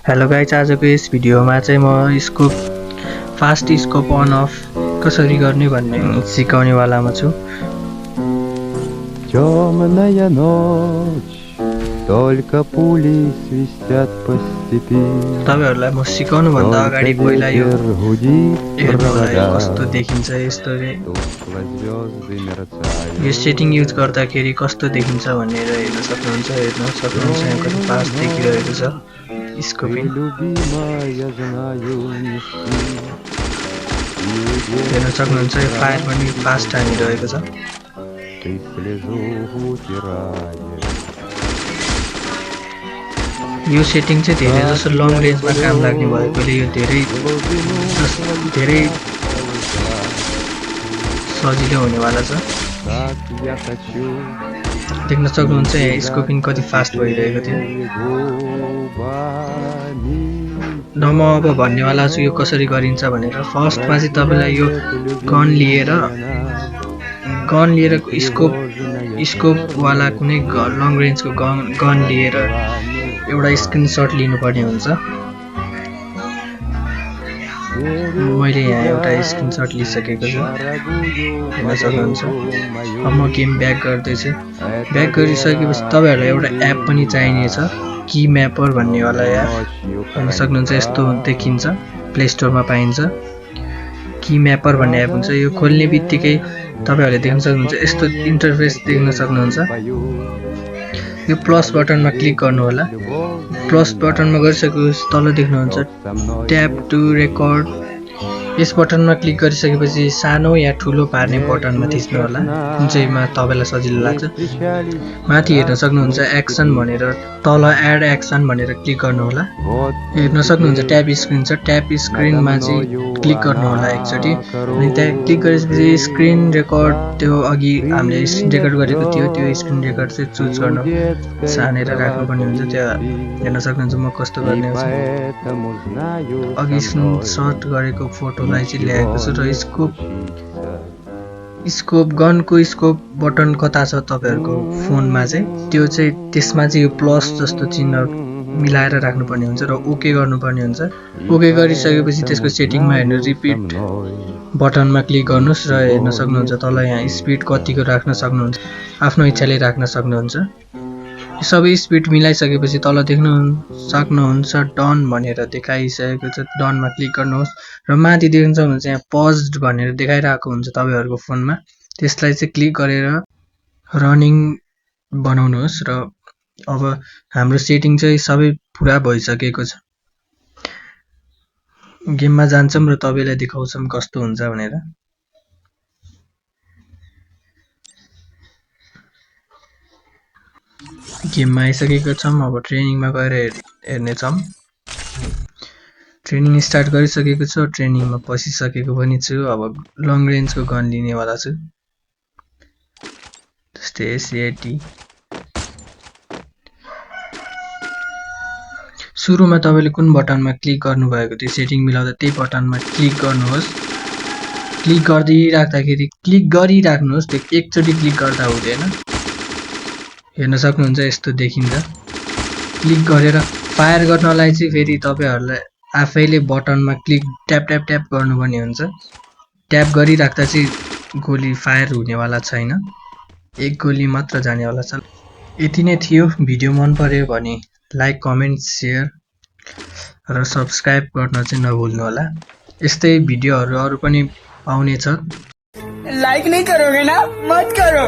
Hello guys, आजको यस भिडियोमा चाहिँ म scope fast scope on off कसरी गर्ने भन्ने सिकाउने वालामा छु। Темная ночь, только пули свистят по степи. तपाईहरुलाई म सिकाउनु भन्दा अगाडि पहिला यो हेर्नु होला यो कस्तो देखिन्छ। यस्तो यो सेटिङ युज गर्दाखेरि कस्तो देखिन्छ भनेर हेर्न सक्नुहुन्छ। यहाँ कति फास्ट देखिरहेको छ स्कोपिङ। हेर्न सक्नुहुन्छ यो फायर पनि फास्ट हानिरहेको छ। यो सेटिङ चाहिँ धेरै जसो लङ रेन्जमा काम लाग्ने भएकोले यो धेरै सजिलो हुनेवाला छ। देख्न सक्नुहुन्छ यहाँ स्कोपिङ कति फास्ट भइरहेको थियो। न म अब भन्नेवाला छु यो कसरी गरिन्छ भनेर। फर्स्टमा चाहिँ तपाईँलाई यो गन लिएर स्कोपवाला कुनै लङ रेन्जको गन लिएर एउटा स्क्रिनसट लिनुपर्ने हुन्छ। मैले यहाँ एउटा स्क्रिनसट लिइसकेको छु, हेर्न सक्नुहुन्छ। अब म गेम ब्याक गर्दैछु। ब्याक गरिसकेपछि तपाईँहरूलाई एउटा एप पनि चाहिनेछ, की म्यापर भन्नेवाला एप। हेर्न सक्नुहुन्छ यस्तो देखिन्छ, प्ले स्टोरमा पाइन्छ। की म्यापर भन्ने एप हुन्छ। यो खोल्ने बित्तिकै तपाईहरुले देख्न सक्नुहुन्छ यस्तो इन्टरफेस देख्न सक्नुहुन्छ। यो प्लस बटनमा क्लिक गर्नु होला। प्लस बटनमा गरिसकेपछि तल देख्नुहुन्छ ट्याप टु रेकर्ड। यस बटनमा क्लिक गरिसकेपछि सानो या ठुलो पार्ने बटनमा थिच्नु होला, जुन चाहिँमा तपाईलाई सजिलो लाग्छ। माथि हेर्न सक्नुहुन्छ एक्सन भनेर, तल एड एक्सन भनेर क्लिक गर्नु होला। हेर्न सक्नुहुन्छ ट्याप स्क्रिन छ। ट्याप स्क्रिनमा चाहिँ क्लिक गर्नु होला एकचोटि। अनि त्यहाँ क्लिक गरेपछि स्क्रिन रेकर्ड, त्यो अघि हामीले स्क्रिन रेकर्ड गरेको थियो त्यो स्क्रिन रेकर्ड चाहिँ चुज गर्नु, सानेर राख्नुपर्ने हुन्छ। त्यो हेर्न सक्नुहुन्छ म कस्तो गर्ने हुन्छ। अघि स्क्रिनसट गरेको फोटोलाई चाहिँ ल्याएको छु। र गनको स्कोप बटन कता छ तपाईहरुको फोनमा चाहिँ, त्यो चाहिँ त्यसमा चाहिँ यो प्लस जस्तो चिन्ह मिलाएर राख्नुपर्ने हुन्छ र ओके गर्नुपर्ने हुन्छ। ओके गरिसकेपछि त्यसको सेटिङमा हेर्नु, रिपिट बटनमा क्लिक गर्नुस् र हेर्न सक्नुहुन्छ तल यहाँ स्पिड कतिको राख्न सक्नुहुन्छ, आफ्नो इच्छाले राख्न सक्नुहुन्छ। यो सबै स्पिड मिलाइसकेपछि तल देख्न सक्नुहुन्छ डन भनेर देखाइसकेको छ। डनमा क्लिक गर्नुहोस् र माथि देख्न सक्नुहुन्छ यहाँ पज्ड भनेर देखाइरहेको हुन्छ तपाईहरुको फोनमा। त्यसलाई चाहिँ क्लिक गरेर रनिङ बनाउनुहोस्। र अब हाम्रो सेटिङ चाहिँ सबै पुरा भइसकेको छ। गेममा जान्छौँ र तपाईलाई देखाउँछौँ कस्तो हुन्छ भनेर। गेममा आइसकेको छौँ। अब ट्रेनिङमा गएर हेर्नेछौँ। ट्रेनिङ स्टार्ट गरिसकेको छु, ट्रेनिङमा पसिसकेको पनि छु। अब लङ रेन्जको गन लिनेवाला छु, जस्तै SAT। सुरुमा तपाईले कुन बटनमा क्लिक गर्नुभएको थियो सेटिङ मिलाउँदा त्यही बटनमा क्लिक गर्नुहोस्। क्लिक गरिराख्नुहोस्, त्यो एकचोटि क्लिक गर्दा हुँदैन। हेर्न सक्नुहुन्छ यस्तो देखिन्छ। क्लिक गरेर फायर गर्नलाई चाहिँ फेरि तपाईहरुलाई आफैले बटनमा क्लिक ट्याप ट्याप ट्याप गर्नुपर्ने हुन्छ। ट्याप गरिराख्दा चाहिँ गोली फायर हुनेवाला छैन, एक गोली मात्र जानेवाला छ। यति नै थियो। भिडियो मन पर्यो भने लाइक, कमेन्ट, शेयर र सब्स्क्राइब गर्न चाहिँ नभुल्नु होला। यस्तै भिडियोहरु अरु पनि आउने छ। लाइक नहीं करोगे ना, मत करो।